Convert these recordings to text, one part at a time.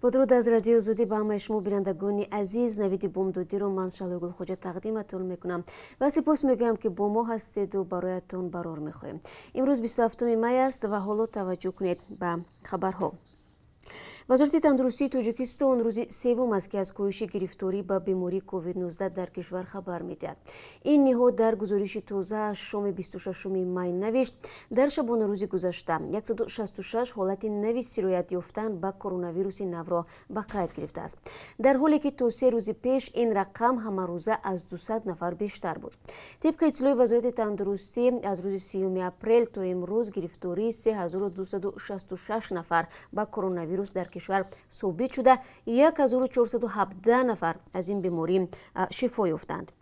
Бо дуруд аз Радиои Озодӣ ба ҳамаи шумо, бинандагони азиз. Навиди бомдодиро ман, Шаҳлои Гулхоҷа, тақдиматон мекунам ва сипос мегӯям, ки бо мо ҳастеду бароятон барор мехоҳем. Имрӯз 27 май аст ва ҳоло таваҷҷӯҳ кунед ба хабарҳо. Вазорати тандурустии Тоҷикистон рӯзи севум аст, ки аз коҳиши гирифторӣ ба бемории COVID-19 дар кишвар хабар медиҳад. Ин ниҳод дар гузориши тозааш шоми 26 май навишт, дар шабонарӯзи гузашта 166 ҳолати нави сироят ёфтан ба коронавируси навро ба қайд гирифтааст, дар ҳоле ки то 3 рӯзи пеш ин рақам ҳамарӯза аз 200 нафар бештар буд. Тибқи иттилои Вазорати тандурустӣ, аз рӯзи 30 апрел то имрӯз гирифтории 3266 нафар ба коронавирус дар кишвар собит шуда, 1417 нафар аз ин беморӣ шифо ёфтанд.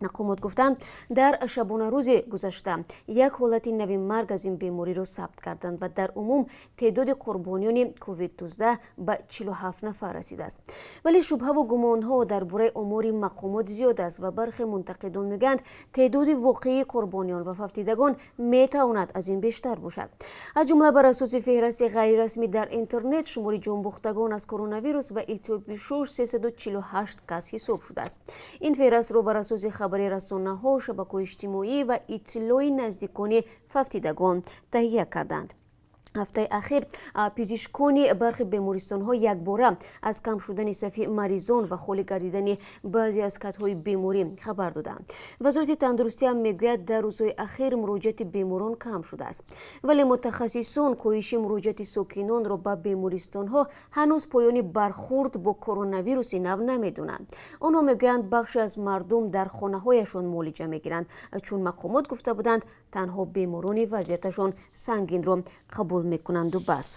Мақомот гуфтанд, дар шабонарӯзи гузашта як ҳолати нави марг аз ин бемориро сабт карданд ва дар умум теъдоди қурбониёни COVID-19 ба 47 нафар расидааст. Вале шубҳаву гумонҳо дар бораи омори мақомот зиёд аст ва бархе мунтақидон мегӯянд, теъдоди воқеии қурбониён ва фавтидагон метавонад аз ин бештар бошад. Аз ҷумла, бар асоси феҳрасти ғайрирасмӣ дар интернет, шумори ҷонбохтагон аз коронавирус ва илтиҳоби шуш 348 кас ҳисоб шудааст. Ин феҳрастро бар асоси хабари расонаҳо, шабакаҳои иҷтимоӣ ва иттилои наздикони фавтидагон таҳия карданд. Ҳафтаи ахир пизишкони бархи бемористонҳо якбора аз кам шудани сафи маризон ва холӣ гардидани баъзе аз катҳои беморӣ хабар доданд. Вазорати тандурустӣ ҳам мегӯяд, дар рӯзҳои ахир муроҷиати беморон кам шудааст, вале мутахассисон коҳиши муроҷиати сокинонро ба бемористонҳо ҳанӯз поёни бархурд бо коронавируси нав намедонанд. Онҳо мегӯянд, бахше аз мардум дар хонаҳояшон муолиҷа мегиранд, чун мақомот гуфта буданд, танҳо беморони вазъияташон сангинро қабул мекунанду бас.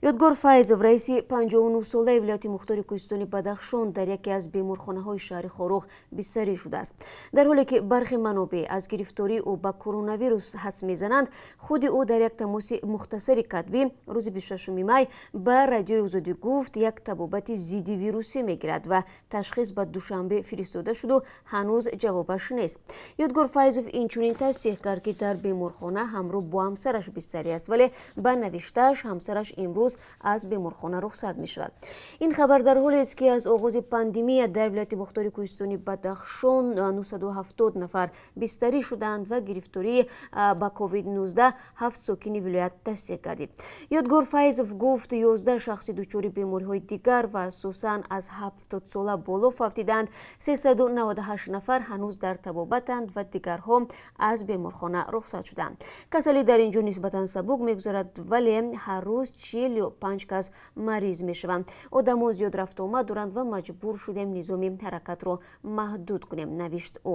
Ёдгор Файзов, раиси 59-солаи вилояти мухтори кӯҳистони Бадахшон, дар яке аз беморхонаҳои шаҳри Хоруғ бистарӣ шудааст. Дар ҳоле ки бархи манобеъ аз гирифтории ӯ ба коронавирус ҳадс мезананд, худи ӯ дар як тамоси мухтасари катбӣ рӯзи 26 май ба Радиои Озодӣ гуфт, як табобати зиддивирусӣ мегирад ва ташхис ба Душанбе фиристода шуду ҳанӯз ҷавобаш нест. Ёдгор Файзов инчунин тасдиқ кард, ки дар беморхона ҳамроҳ бо ҳамсараш бистарӣ аст, вале ба навиштааш, ҳамсараш имрӯз аз беморхона рухсат мешавад. Ин хабар дар ҳолест, ки аз оғози пандемия дар вилояти мухтори кӯҳистони Бадахшон 970 нафар бистарӣ шуданд ва гирифтории ба COVID-19 ҳафт сокини вилоят тасдиқ гардид. Ёдгор Файзов гуфт, 11 шахси дучори бемориҳои дигар ва асосан аз 70 сола боло фавтиданд, 398 нафар ҳанӯз дар табобатанд ва дигарҳо аз беморхона рухсат шуданд. Касалӣ дар ин ҷо нисбатан сабук мегузарад, вале ҳар рӯз 45 кас мариз мешаванд. Одамон зиёд рафтуомад доранд ва маҷбур шудем низоми ҳаракатро маҳдуд кунем, навишт ӯ.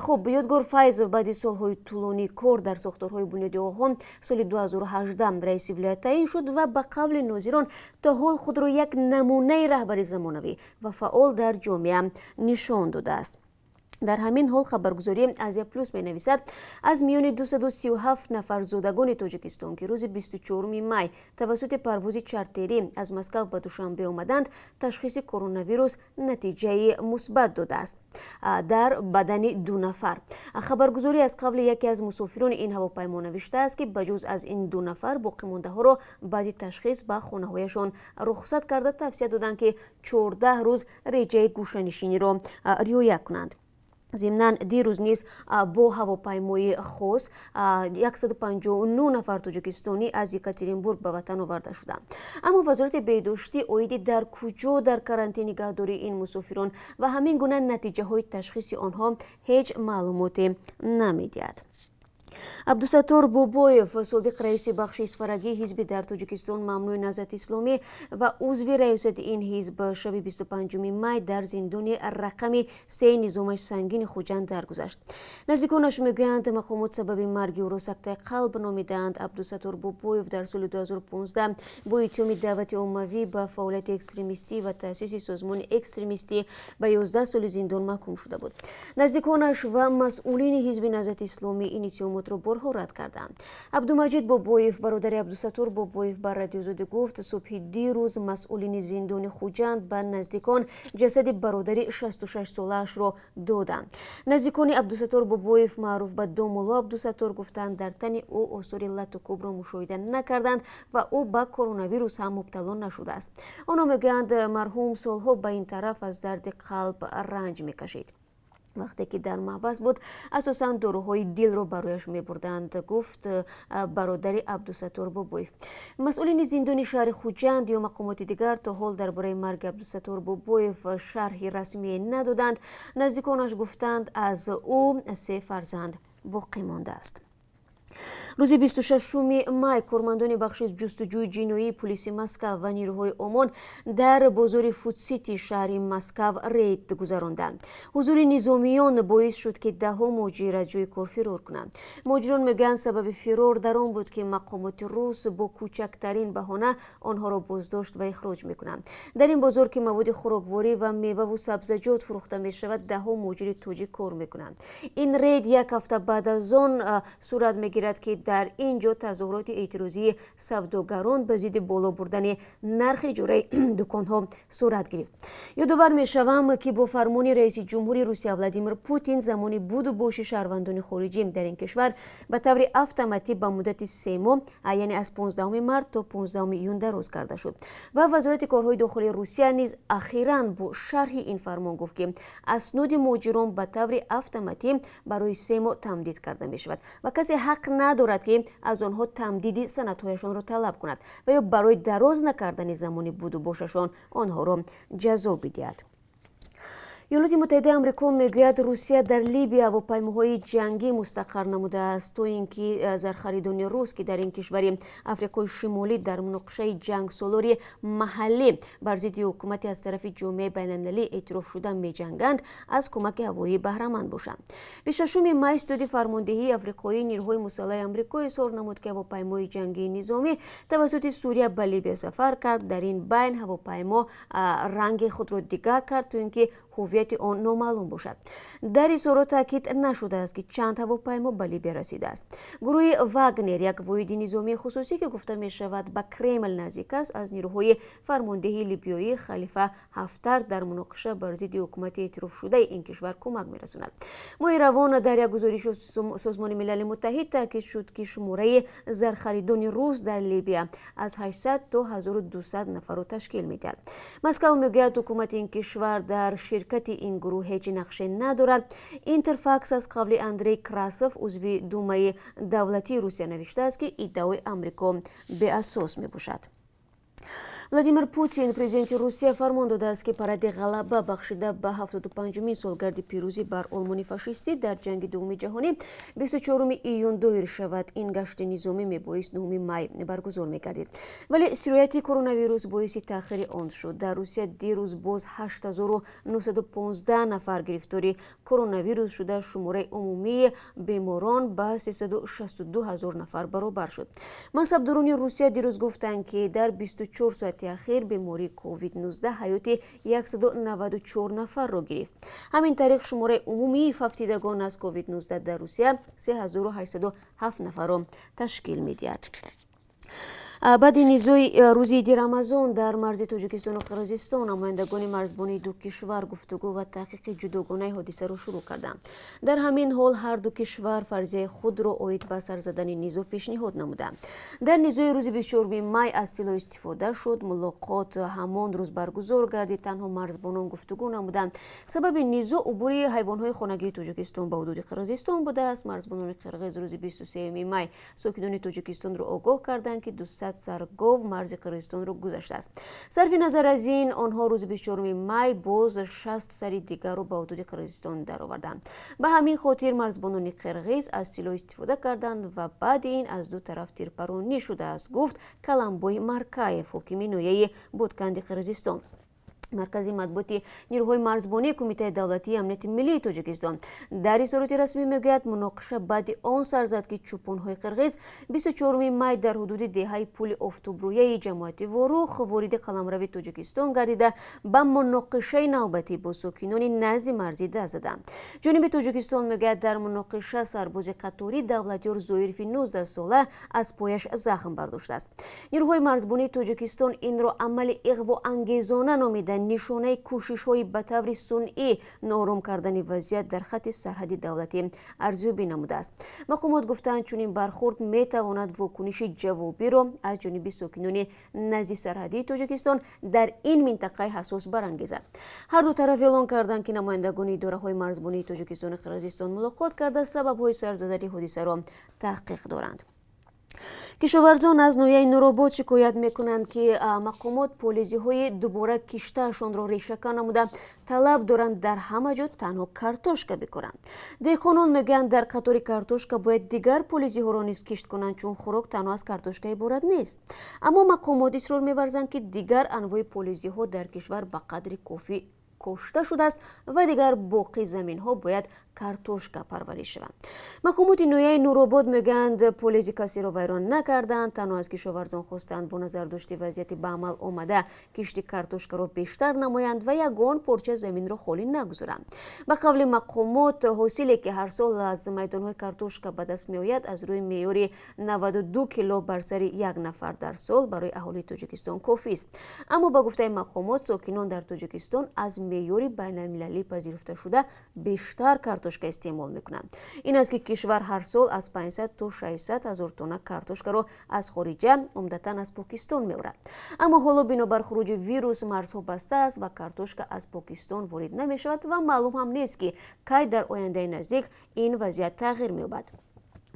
Хуб, Ёдгор Файзов баъди солҳои тӯлонии кор дар сохторҳои бунёди Оғон соли 2018 раиси вилоят таъин шуд ва ба қавли нозирон, то ҳол худро як намунаи раҳбари замонавӣ ва фаъол дар ҷомеа нишон додааст. Дар ҳамин ҳол, хабаргузории Азия Плюс менависад, аз миёни 237 нафар зодагони Тоҷикистон, ки рӯзи 24 май тавассути парвози чартерӣ аз Москав ба Душанбе омаданд, ташхиси коронавирус натиҷаи мусбат додааст дар бадани ду нафар. Хабаргузорӣ аз қавли яке аз мусофирони ин ҳавопаймо навиштааст, ки ба ҷуз аз ин ду нафар боқимондаҳоро баъди ташхис ба хонаҳояшон рухсат карда, тавсия доданд, ки 14 рӯз реҷаи гӯшанишиниро риоя кунанд. Зимнан, дирӯз низ бо ҳавопаймои хос 159 нафар тоҷикистонӣ аз Екатеринбург ба ватан оварда шуданд. Аммо Вазорати беҳдоштӣ оиди дар куҷо дар карантин нигаҳдории ин мусофирон ва ҳамин гуна натиҷаҳои ташхиси онҳо ҳеҷ маълумоте намедиҳад. Абдусаттор Бобоев, собиқ раиси бахши исфарагии ҳизби дар Тоҷикистон мамнӯи Наҳзати Исломӣ ва узви раёсати ин ҳизб, шаби 25 май дар зиндони рақами се низомаш сангини Хуҷанд даргузашт. Наздиконаш мегӯянд, мақомот сабаби марги ӯро сактаи қалб номидаанд. Абдусаттор Бобоев дар соли 2015 бо иттиҳоми даъвати оммавӣ ба фаъолияти экстремистӣ ва таъсиси созмони экстремистӣ ба 11 соли зиндон маҳкум шуда буд. Наздиконаш ва масъулини ҳизби Наҳзати Исломӣ ин иттиҳомотро Иттиҳомотро борҳо рад карданд. Абдумаҷид Бобоев, бародари Абдусаттор Бобоев, ба Радиои Озодӣ гуфт, субҳи дирӯз масъулини зиндони Хуҷанд ба наздикон ҷасади бародари 66-солаашро доданд. Наздикони Абдусаттор Бобоев, маъруф ба Домулло Абдусаттор, гуфтанд, дар тани ӯ осори лату кӯбро мушоҳида накарданд ва ӯ ба коронавирус ҳам мубтало нашудааст. Онҳо мегӯянд, марҳум солҳо ба ин тараф аз дарди қалб ранҷ мекашид. Вақте ки дар маҳбас буд, асосан доруҳои дилро барояш мебурданд, гуфт бародари Абдусаттор Бобоев. Масъулини зиндони шаҳри Хуҷанд ё мақомоти дигар то ҳол дар бораи марги Абдусаттор Бобоев шарҳи расмие надоданд. Наздиконаш гуфтанд, аз ӯ се фарзанд боқӣ мондааст. Рӯзи 26 май кормандони бахши ҷустуҷӯи ҷиноии пулиси Москав ва нирӯҳои ОМОН дар бозори Фудсити шаҳри Москав рейд гузаронданд. Ҳузури низомиён боис шуд, ки даҳҳо муҳоҷир аз ҷои кор фирор кунанд. Муҳоҷирон мегӯянд, сабаби фирор дар он буд, ки мақомоти рус бо кӯчактарин баҳона онҳоро боздошт ва ихроҷ мекунанд. Дар ин бозор, ки маводи хӯрокворӣ ва меваву сабзаҷот фурӯхта мешавад, даҳҳо муҳоҷири тоҷик кор мекунанд. Ин рейд як ҳафта баъд аз он сурат мегирад, ки дар ин ҷо тазоҳуроти эътирозии савдогарон ба зидди боло бурдани нархи иҷораи дуконҳо сурат гирифт. Ёдовар мешавам, ки бо фармони раиси ҷумҳури Русия Владимир Путин замони буду боши шаҳрвандони хориҷӣ дар ин кишвар ба таври автоматӣ ба муддати 3 моҳ, яъне аз 15 март то 15 июн, дароз карда шуд. Ва Вазорати корҳои дохилии Русия низ ахиран бо шарҳи ин фармон гуфт, ки асноди муҳоҷирон ба таври автоматӣ барои 3 моҳ тамдид карда мешавад ва касе ҳақ надорад, ки аз онҳо тамдиди санадҳояшонро талаб кунад ва ё барои дароз накардани замони буду бошашон онҳоро ҷазо бидиҳад. Иёлоти Муттаҳидаи Амрико мегӯяд, Русия дар Либия ҳавопаймоҳои ҷангӣ мустақар намудааст, то ин ки зархаридони рус, ки дар ин кишвари Африқои Шимолӣ дар муноқишаи ҷангсолори маҳаллӣ бар зидди ҳукумати аз тарафи ҷомеаи байналмилалӣ эътирофшуда меҷанганд, аз кӯмаки ҳавоӣ баҳраманд бошанд. 26 май Ситоди фармондеҳии африқоии нирӯҳои мусаллаҳи Амрико изҳор намуд, ки ҳавопаймои ҷангии низомӣ тавассути Сурия ба Либия сафар кард. Дар ин байн ҳавопаймо ранги худро дигар кард, то ин ки ҳуввияти он номаълум бошад. Дар изҳорот таъкид нашудааст, ки чанд ҳавопаймо ба Либия расидааст. Гурӯҳи Вагнер, як воҳиди низомии хусусӣ, ки гуфта мешавад, ба Кремл наздик аст, аз нирӯҳои фармондеҳии либиёӣ Халифа Ҳафтар дар муноқиша бар зидди ҳукумати эътирофшудаи ин кишвар кӯмак мерасонад. Моҳи равон дар як гузориши Созмони Милали Муттаҳид таъкид шуд, ки шумораи зархаридони рус дар Либия аз 800 то 1200 нафарро ташкил медиҳад. Москав мегӯяд, ҳукумати ин кишвар дар ширкати ин гурӯҳ ҳеҷ нақше надорад. Интерфакс аз қавли Андрей Красов, узви Думаи давлатии Русия, навиштааст, ки иддаои Амрико беасос мебошад. Владимир Путин, президенти Русия, фармон додааст, ки паради ғалаба, бахшида ба 75-умин солгарди пирӯзӣ бар Олмони фашистӣ дар Ҷанги Дуввуми ҷаҳонӣ, 24 июн доир шавад. Ин гашти низомӣ мебоист 9 май баргузор мегардид, вале сирояти коронавирус боиси таъхири он шуд. Дар Русия дирӯз боз 8915 нафар гирифтори коронавирус шуда, шумораи умумии беморон ба 362 ҳазор нафар баробар шуд. Мансабдорони Русия дирӯз гуфтанд, ки дар 24 соати ахир бемории COVID-19 ҳаёти 194 нафарро гирифт. Ҳамин тариқ, шумораи умумии фавтидагон аз COVID-19 дар Русия 3807 нафарро ташкил медиҳад. Баъди низои рӯзи иди Рамазон дар марзи Тоҷикистону Қирғизистон намояндагони марзбонии ду кишвар гуфтугӯ ва таҳқиқи ҷудогонаи ҳодисаро шурӯъ карданд. Дар ҳамин ҳол ҳар ду кишвар фарзияи худро оид ба сар задани низоъ пешниҳод намуданд. Дар низои рӯзи 24 май аз силоҳ истифода шуд. Мулоқот ҳамон рӯз баргузор гардид, танҳо марзбонон гуфтугӯ намуданд. Сабаби низоъ убури ҳайвонҳои хонагии Тоҷикистон ба ҳудуди Қирғизистон будааст. Марзбонони қирғиз рӯзи 23 май сокинони Тоҷикистонро огоҳ карданд, ки 200 сар гов марзи Қирғизистонро гузаштааст. Сарфи назар аз ин, онҳо рӯзи 24 май боз 60 сари дигарро ба ҳудуди Қирғизистон дароварданд. Ба ҳамин хотир марзбонони қирғиз аз силоҳ истифода карданд ва баъди ин аз ду тараф тирпаронӣ шудааст, гуфт Каламбой Маркаев, ҳокими ноҳияи Ботканди Қирғизистон. Маркази матбуоти нирӯҳои марзбонии Кумитаи давлатии амнияти миллии Тоҷикистон дар изҳороти расмӣ мегӯяд, муноқиша баъди он сар зад, ки чӯпонҳои қирғиз 24 май дар ҳудуди деҳаи Пули Офтобрӯяи ҷамоати Ворух вориди қаламрави Тоҷикистон гардида, ба муноқишаи навбатӣ бо сокинони назди марзӣ даст заданд. Ҷониби Тоҷикистон мегӯяд, дар муноқиша сарбози қаторӣ Давлатёр Зоирови 19 сола аз пояш захм бардоштааст. Нирӯҳои марзбонии Тоҷикистон инро амали иғвоангезона номида, нишонаи кӯшишҳои ба таври сунъӣ ноором кардани вазъият дар хатти сарҳади давлатӣ арзёбӣ намудааст. Мақомот гуфтаанд, чунин бархурд метавонад вокуниши ҷавобиро аз ҷониби сокинони назди сарҳадии Тоҷикистон дар ин минтақаи ҳассос барангезад. Ҳар ду тараф эълон карданд, ки намояндагони идораҳои марзбонии Тоҷикистону Қирғизистон мулоқот карда, сабабҳои сар задани ҳодисаро таҳқиқ доранд. Кишоварзон аз ноҳияи Нуробод шикоят мекунанд, ки мақомот полизиҳои дубора киштаашонро решакан намуда, талаб доранд дар ҳама ҷо танҳо картошка бикоранд. Деҳқонон мегӯянд, дар қатори картошка бояд дигар полизиҳоро низ кишт кунанд, чун хӯрок танҳо аз картошка иборат нест. Аммо мақомот исрор меварзанд, ки дигар анвои полизиҳо дар кишвар ба қадри кофӣ кошта шудааст ва дигар боқӣ заминҳо бояд картошка парвариш шаванд. Мақомоти ноҳияи Нуробод мегӯянд, полизи касеро вайрон накарданд, танҳо аз кишоварзон хостанд бо назардошти вазъияти ба амал омада кишти картошкаро бештар намоянд ва ягон порча заминро холӣ нагузоранд. Ба қавли мақомот, ҳосиле ки ҳар сол аз майдонҳои картошка ба даст меояд, аз рӯи меъёри 92 кило бар сари як нафар дар сол барои аҳолии Тоҷикистон кофист. Аммо ба гуфтаи мақомот, сокинон дар Тоҷикистон аз меъёри байналмилалӣ пазируфташуда бештар картошка истеъмол мекунанд. Ин аст, ки кишвар ҳар сол аз 500 то 600 ҳазор тонна картошкаро аз хориҷа, умдатан аз Покистон меорад. Аммо ҳоло бинобар хуруҷи вирус марзҳо баста аст ва картошка аз Покистон ворид намешавад ва маълум ҳам нест, ки кай дар ояндаи наздик ин вазъият тағйир меёбад.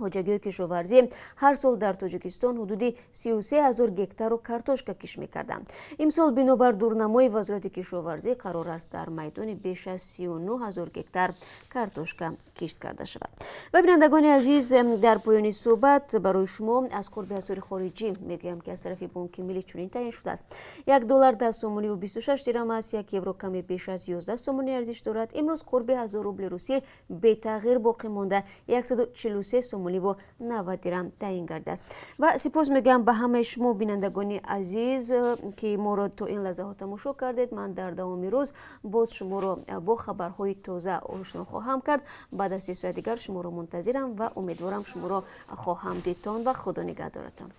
Хоҷагиҳои кишоварзӣ ҳар сол дар Тоҷикистон ҳудуди 33 ҳазор гектарро картошка кишт мекарданд. Имсол бинобар дурнамои Вазорати кишоварзӣ қарор аст дар майдони беш аз 39 ҳазор гектар картошка кишт карда шавад. Ва бинандагони азиз, дар поёни суҳбат барои шумо аз қурби асъори хориҷӣ мегӯям, ки аз тарафи Бонки Миллӣ чунин таъин шудааст. 1 доллар 10 сомониву 26 дирам аст, 1 евро каме беш аз 11 сомонӣ арзиш дорад. Имрӯз қурби 1000 рубли русӣ бетағйир боқӣ монда, 143 сомониву 90 дирам таъин гардааст. Ва сипос мегӯям ба ҳамаи шумо, бинандагони азиз, ки моро то ин лаҳзаҳо тамошо кардед. Ман дар давоми рӯз боз шуморо бо хабарҳои тоза ошно хоҳам кард. Баъд аз 3 соат дигар шуморо мунтазирам ва умедворам, шуморо хоҳам дид. То он вақт Худо нигаҳдоратон.